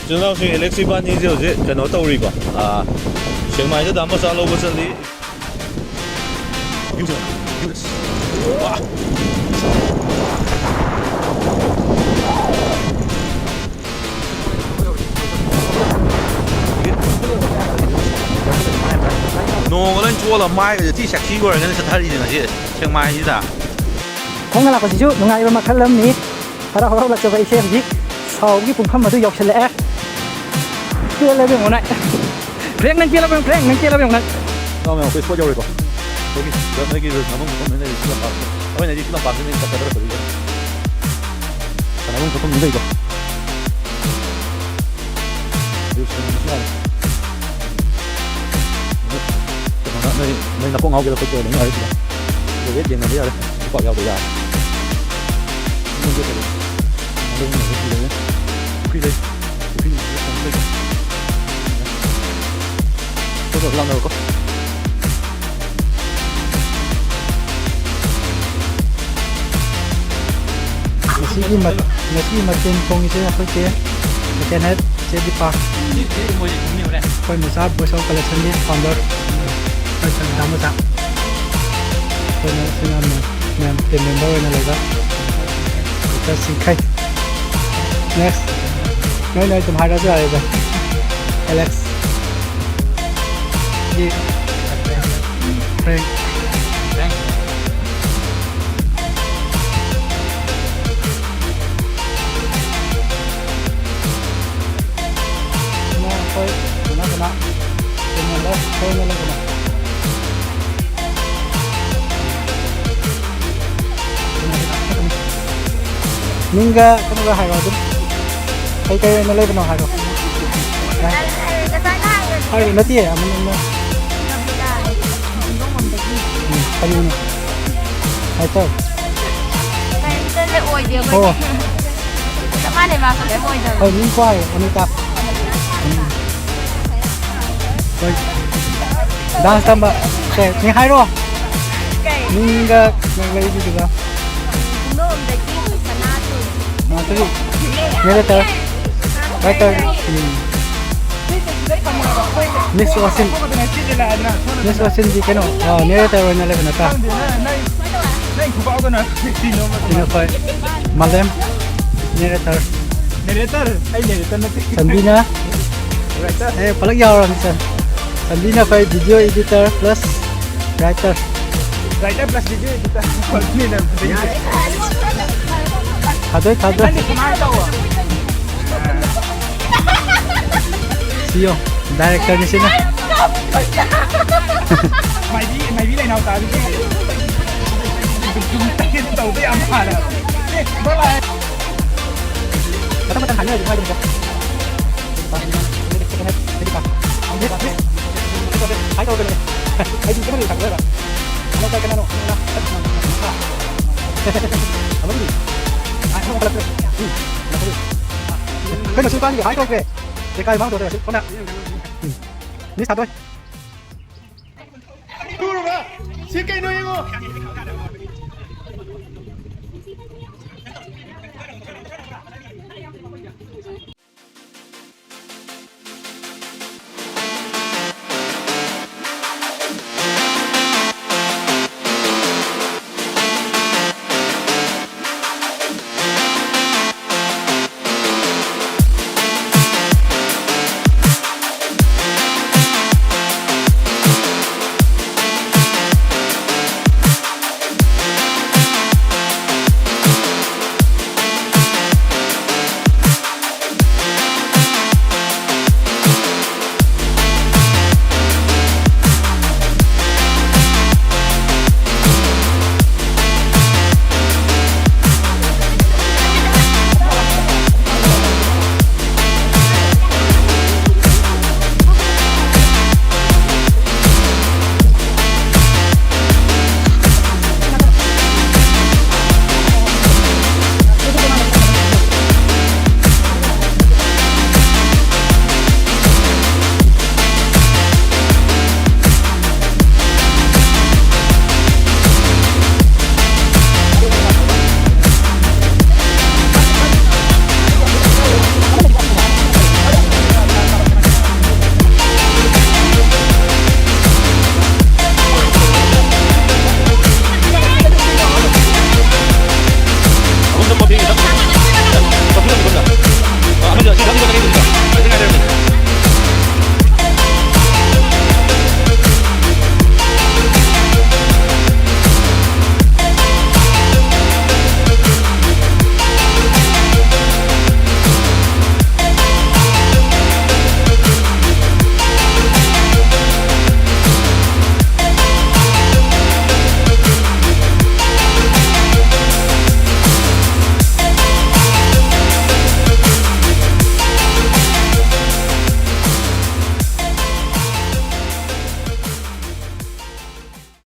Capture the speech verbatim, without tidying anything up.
ꯏꯆꯤꯜ ꯏꯅꯥꯎꯁꯤꯡ ꯑꯦꯂꯦꯛꯁ ꯏꯕꯥꯅꯤꯁꯦ ꯍꯧꯖꯤꯛ ꯀꯩꯅꯣ ꯇꯧꯔꯤꯕ, ꯑꯥ, ꯁꯦꯛꯃꯥꯏꯗ ꯗꯥ ꯃꯆꯥ ꯂꯧꯕ ꯆꯠꯂꯤ꯫ ꯅꯣꯡꯒ ꯂꯣꯏ ꯆꯣꯠꯂ ꯃꯥꯏꯒꯁꯦ ꯊꯤ ꯁꯦꯛꯁꯤ ꯑꯣꯏꯔꯒꯅꯤ ꯆꯠꯊꯔꯤꯁꯦ ꯉꯁꯤ ꯁꯦꯛꯃꯥꯏꯁꯤꯗ꯫ ꯈꯣꯡꯅ ꯂꯥꯛꯄꯁꯤꯁꯨ ꯅꯨꯡꯉꯥꯏꯕ ꯃꯈꯜ ꯑꯃꯅꯤ꯫ ꯍꯔꯥꯎ ꯍꯔꯥꯎ ꯂꯥꯛꯆꯕ ꯑꯩꯁꯦ ꯍꯧꯖꯤꯛ ꯁꯥꯎꯕꯒꯤ ꯄꯨꯡꯐꯝ ꯑꯗꯨ ꯌꯧꯁꯤꯜꯂꯛꯑꯦ꯫ ꯄꯦꯜꯂꯦ ꯏꯕꯦꯝꯃ ꯅꯪ꯫ ꯐ꯭ꯔꯦꯡ, ꯅꯪ ꯄꯦꯜꯂꯕ ꯌꯦꯡꯉꯨ, ꯐ꯭ꯔꯦꯡ, ꯅꯪ ꯄꯦꯜꯂꯕ ꯌꯦꯡꯉꯨ ꯅꯪ꯫ ꯏꯅꯥꯎ ꯃꯌꯥꯝ, ꯑꯩꯈꯣꯏ ꯁ꯭ꯄꯣꯠ ꯌꯧꯔꯦꯀꯣ꯫ ꯑꯩꯈꯣꯏꯒꯤ, ꯅꯣꯏꯒꯤ ꯔꯨꯜꯁ ꯃꯐꯝ ꯈꯪꯗꯕꯅꯤꯅ ꯑꯩꯗꯤ ꯁꯤ ꯂꯝꯄꯥꯛꯁꯤꯗ, ꯑꯩꯈꯣꯏꯅ ꯑꯩꯗꯤ ꯁꯤ ꯂꯝꯄꯥꯛꯁꯤꯗ ꯑꯩ ꯆꯠꯀꯗꯧꯔꯦ ꯍꯧꯖꯤꯛ꯫ ꯁꯥꯟꯅꯐꯝ ꯈꯣꯠꯐꯝꯗꯤ ꯂꯩꯀꯣ꯫ ꯑꯗꯨ ꯁꯥꯟꯅꯕꯁꯨ ꯌꯥꯔꯦ꯫ ꯑꯗꯨ ꯀꯩꯅꯣꯅ ꯅꯣꯏ, ꯅꯣꯏ ꯅꯀꯣꯛ ꯉꯥꯎꯒꯦꯔꯥ ꯈꯣꯠꯀꯦꯔꯥ ꯑꯗꯨꯝ ꯌꯥꯔꯦ ꯁꯤꯗ꯫ ꯑꯗꯨ ꯋꯦꯠ ꯌꯦꯡꯅꯕ ꯌꯥꯔꯦ꯫ ꯈꯨꯄꯥꯛ ꯌꯥꯎꯗ ꯌꯥꯔꯦ꯫ ꯑꯗꯨꯝ ꯌꯦꯡꯉꯒ ꯄꯨꯈ꯭ꯔꯤ ꯂꯩ꯫ ꯄꯨꯈ꯭ꯔꯤ ꯂꯩ꯫ ꯄꯨꯈ꯭ꯔꯤ ꯂꯩ꯫ ꯐꯣꯇꯣ ꯂꯥꯛꯅꯔꯣꯀꯣ꯫ ꯉꯁꯤꯒꯤ ꯃ-, ꯉꯁꯤꯒꯤ ꯃꯊꯦꯜ ꯊꯣꯡꯉꯤꯁꯦ ꯑꯩꯈꯣꯏ ꯆꯦ, ꯃꯊꯦꯜ ꯍꯦꯠ ꯆꯦ ꯗꯤꯄꯥ꯫ ꯑꯩꯈꯣꯏ ꯃꯆꯥ Voice of Collectionꯒꯤ founder, ꯑꯩꯈꯣꯏ ꯁꯛ ꯗꯥ ꯃꯆꯥ꯫ ꯑꯩꯈꯣꯏꯅ ꯁꯤꯅ ꯃꯌꯥꯝ team member ꯑꯣꯏꯅ ꯂꯩꯕ ꯗꯣꯛꯇꯔ ꯁꯤꯡꯈꯩ꯫ Next, ꯅꯣꯏ, ꯅꯣꯏ ꯑꯗꯨꯝ ꯍꯥꯏꯔꯁꯨ ꯌꯥꯔꯦꯗ꯫ ꯑꯦꯂꯦꯛꯁ꯫ ꯒꯤ ꯐ꯭ꯔꯦꯡ꯫ ꯀꯩꯅꯣ ꯑꯩꯈꯣꯏ ꯀꯩꯅꯣ ꯀꯅꯥ? ꯀꯩꯅꯣ ꯂꯩ, ꯈꯣꯏꯅ ꯂꯩ ꯀꯅꯥ? ꯃꯤꯡꯒ ꯀꯩꯅꯣꯒ ꯍꯥꯏꯔꯣ ꯑꯗꯨꯝ꯫ ꯀꯩ ꯀꯩ ꯑꯣꯏꯅ ꯂꯩꯕꯅꯣ ꯍꯥꯏꯔꯣ꯫ ꯍꯥꯏꯔꯣ, ꯅꯠꯇꯤꯌꯦ, ꯑꯃ ꯅꯪꯅ꯫ ꯎꯝ, ꯀꯔꯤꯅꯣ? ꯍꯥꯏ ꯇꯧ꯫ ꯀꯔꯤꯝꯇ ꯑꯣꯏꯗꯦ ꯑꯩꯈꯣꯏꯗꯤ꯫ ꯑꯣ꯫ ꯆꯞ ꯃꯥꯟꯅꯩ ꯃꯥꯁꯨ ꯀꯔꯤꯝ ꯑꯣꯏꯗꯕꯅꯤ꯫ ꯍꯣꯏ, ꯃꯤꯡ ꯀ꯭ꯋꯥꯏ ꯑꯅꯤꯇꯥ꯫ ꯎꯝ꯫ ꯍꯣꯏ꯫ Dance ꯇꯝꯕ꯫ ꯁꯦ, ꯃꯤ ꯍꯥꯏꯔꯣ꯫ ꯀꯩ? ꯃꯤꯡꯒ ꯅꯪ ꯂꯩꯕꯤꯗꯨꯒ꯫ ꯄꯨꯡꯗꯣꯡꯕꯝꯗꯒꯤ ꯁꯅꯥꯊꯣꯏ꯫ ꯁꯅꯥꯊꯣꯏ꯫ ꯃꯦ ꯂꯦꯇꯔ꯫ Writer. ꯎꯝ꯫ Miss Wasin꯫ Miss Wasinꯗꯤ ꯀꯩꯅꯣ, ꯑ, narrator ꯑꯣꯏꯅ ꯂꯩꯕ ꯅꯠꯇ꯭ꯔꯥ? ꯁꯤꯅ ꯑꯩꯈꯣꯏ ꯃꯥꯂꯦꯝ, narrator꯫ Narrator? ꯑꯩ narrator ꯅꯠꯇꯦ꯫ ꯆꯟꯕꯤꯅ꯫ Writer꯫ ꯑꯦ, ꯄꯨꯂꯞ ꯌꯥꯎꯔꯕꯅꯤ, ꯆꯟ-, ꯆꯟꯕꯤꯅ ꯑꯩꯈꯣꯏ video editor plus writer꯫ Writer plus video editor꯫ ꯊꯥꯗꯣꯏ, ꯊꯥꯗꯣꯏ꯫ ꯅꯪꯗꯤ ꯁꯨꯃꯥꯏꯅ ꯇꯧꯋꯣ꯫ ꯁꯤꯌꯣ, directorꯅꯤ ꯁꯤꯅ꯫ ꯃꯥꯏꯕꯤ, ꯃꯥꯏꯕꯤ ꯂꯩꯅꯥꯎ ꯇꯥꯕꯤꯒꯤ꯫ ꯇꯧꯕ ꯌꯥꯝ ꯐꯔꯦ꯫ ꯑꯦ, ꯕ꯭ꯔꯣ ꯂꯥꯛꯑꯦ꯫ ꯃꯊꯪ ꯃꯊꯪ ꯍꯥꯏꯅꯔꯗꯤ ꯅꯨꯡꯉꯥꯏꯗꯣꯏꯅꯤꯀꯣ꯫ ꯍꯥꯏ ꯇꯧꯔꯒꯅꯦ꯫ ꯑꯩꯗꯤ ꯀꯩꯅꯣ ꯂꯩ ꯈꯪꯗ꯭ꯔꯦꯕ꯫ ꯑꯃ ꯀꯩꯅꯣ, ꯑꯃꯗꯤ꯫ ꯑꯃꯨꯛ ꯍꯜꯂꯛꯇ꯭ꯔꯦ꯫ ꯎꯝ꯫ ꯀꯩꯅꯣ ꯁꯤ ꯅꯨꯄꯥꯒꯤ ꯍꯥꯏ ꯇꯧꯈ꯭ꯔꯦ꯫ ꯂꯩꯀꯥꯏ ꯃꯥꯡꯗꯣꯔꯦ ꯁꯤ ꯀꯣꯟꯅ꯫ ꯎꯝ꯫ Miss ꯊꯥꯗꯣꯏ꯫ ꯁꯤ ꯀꯩꯅꯣ ꯌꯦꯡꯉꯣ꯫